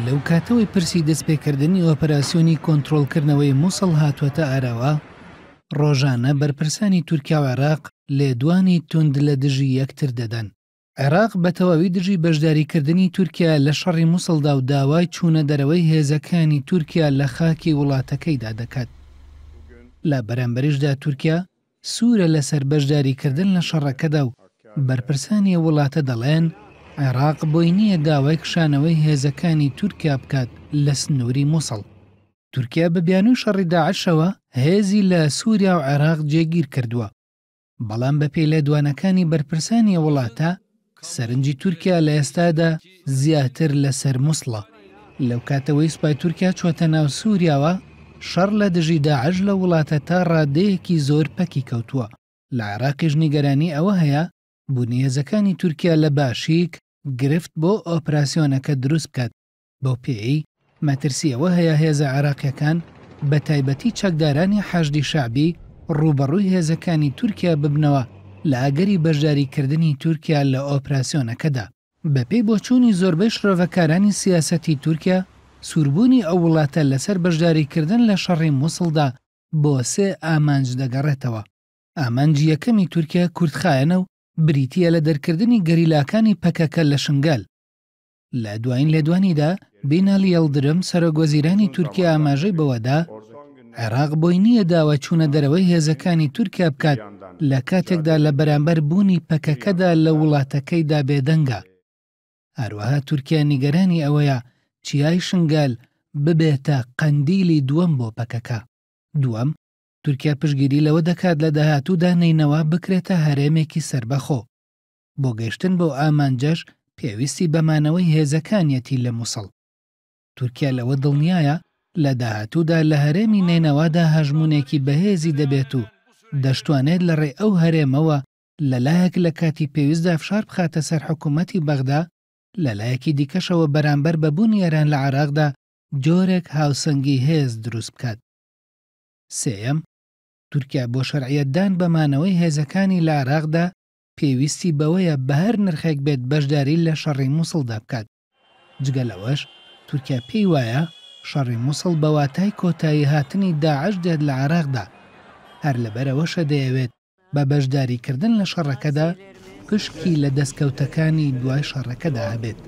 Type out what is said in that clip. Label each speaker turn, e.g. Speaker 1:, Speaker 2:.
Speaker 1: لەو کاتەوەی پرسی دەستپێکردنی ئۆپەراسیۆنی کۆنترۆڵکردنەوەی موسڵ هاتووەتە ئاراوە، ڕۆژانە بەرپرسانی تورکیا و عێراق لێدوانی توند لە دژی یەکتر دەدەن. عێراق بە تەواوی دژی بەشداریکردنی تورکیا لە شەڕی موسڵدا و داوای چوونە دەرەوەی هێزەکانی تورکیا لە خاکی وڵاتەکەیدا دەکات. لە بەرامبەریشدا تورکیا سوورە لەسەر بەشداریکردن لە شەڕەکەدا و بەرپرسانی ئەو وڵاتە دەڵێن، عێراق بۆی نییە داوای کشانەوەی هێزەکانی تورکیا بکات لە سنووری موسڵ. تورکیا بە بیانووی شەڕی داعشەوە هێزی لە سووریا و عێراق جێگیر کردووە، بەڵام بەپێی لێدوانەکانی بەرپرسانی ئەو وڵاتە، سەرنجی تورکیا لە ئێستادا زیاتر لەسەر موسڵە. لەو کاتەوەی سوپای تورکیا چووەتە ناو سووریاوە، شەڕ لە دژی داعش لەو وڵاتە تا ڕادەیەکی زۆر پەکی کەوتووە. لە عێراقیش نیگەرانی ئەوە هەیە بوونی هێزەکانی تورکیا لە باشیک گرفت بۆ ئۆپراسیۆنەکە دروست بکات، بەو پێیەی مەترسی ئەوە هەیە هێزە عێراقییەکان بە تایبەتی چەکدارانی حەشدی شەعبی ڕووبەڕووی هێزەکانی تورکیا ببنەوە لە ئەگەری بەشداریکردنی تورکیا لە ئۆپراسیۆنەکەدا. بەپێی بۆچوونی زۆربەی شرۆڤەکارانی سیاسەتی تورکیا، سووربوونی ئەو وڵاتە لەسەر بەشداریکردن لە شەڕی موسڵدا بۆ سێ ئامانج دەگەڕێتەوە. ئامانجی یەکەمی تورکیا کورتخایەنە و بریتییە لە دەرکردنی گەریلاکانی پەکەکە لە شنگال. لە دوایین لێدوانیدا بینالی یڵدرم سەرۆک وەزیرانی تورکیا ئاماژەی بەوەدا، عێراق بۆی نییە داوای چوونە دەرەوەی هێزەکانی تورکیا بکات لە کاتێکدا لە بەرامبەر بوونی پەکەکەدا لە وڵاتەکەیدا بێدەنگە. هەروەها تورکیا نیگەرانی ئەوەیە چیای شنگال ببێتە قەندیلی دووەم بۆ پەکەکە. دووەم، تورکیا پشتگیری لەوە دەکات لە داهاتوودا نەینەوا بکرێتە هەرێمێکی سەربەخۆ. بۆ گەیشتن بەو ئامانجەش پێویستی بە مانەوەی هێزەکانیەتی لە موسڵ. تورکیا لەوە دڵنیایە لە داهاتوودا لە هەرێمی نەینەوادا هەژموونێکی بەهێزی دەبێت و دەشتوانێت لە ڕێی ئەو هەرێمەوە لە لایەک لە کاتی پێویستدا فشار بخاتە سەر حکوومەتی بەغدا، لە لایەکی دیکەشەوە بەرامبەر بە بوونی ئێران لە عێراقدا جۆرێک هاوسەنگی هێز دروست بکات. سێیەم، تورکیا بۆ شەرعیەتدان بە مانەوەی هێزەکانی لە عێراقدا پێویستی بەوەیە بە هەر نرخێک بێت بەشداری لە شەڕی موسڵدا بکات. جگە لەوەش تورکیا پێی وایە شەڕی موسڵ بە واتای کۆتایی هاتنی داعش دێت لە عێراقدا، هەر لەبەرئەوەشە دەیەوێت بە بەشداریکردن لە شەڕەکەدا پشکی لە دەستکەوتەکانی دوای شەڕەکەدا هەبێت.